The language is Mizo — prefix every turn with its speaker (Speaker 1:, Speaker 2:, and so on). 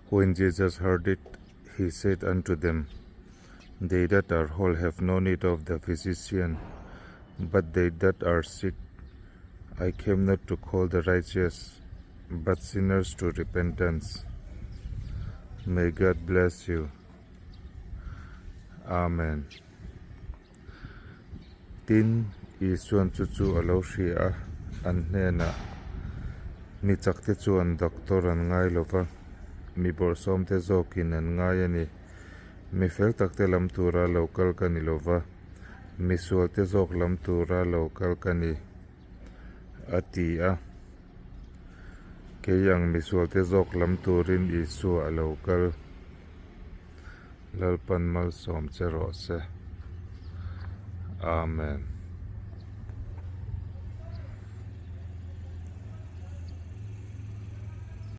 Speaker 1: When Jesus heard it, he said unto them, They that are whole have no need of the physician, but they that are sick. I came not to call the righteous, but sinners to repentance. May God bless you. Amen. Tin, Isuan chu chu a lo hria a, an hnenah, Mi chakte chuan doctor an ngai lo va, mi bawrhsawmte zawkin an ngai a ni. Mi fel takte lam tura lo kal ka ni lo va, mi sualte zawk lam tura lo kal ka ni, a ti a. Kei ang misualte zawk lam turin Isua a lo kal. Lalpan malsawm che rawh se. Amen.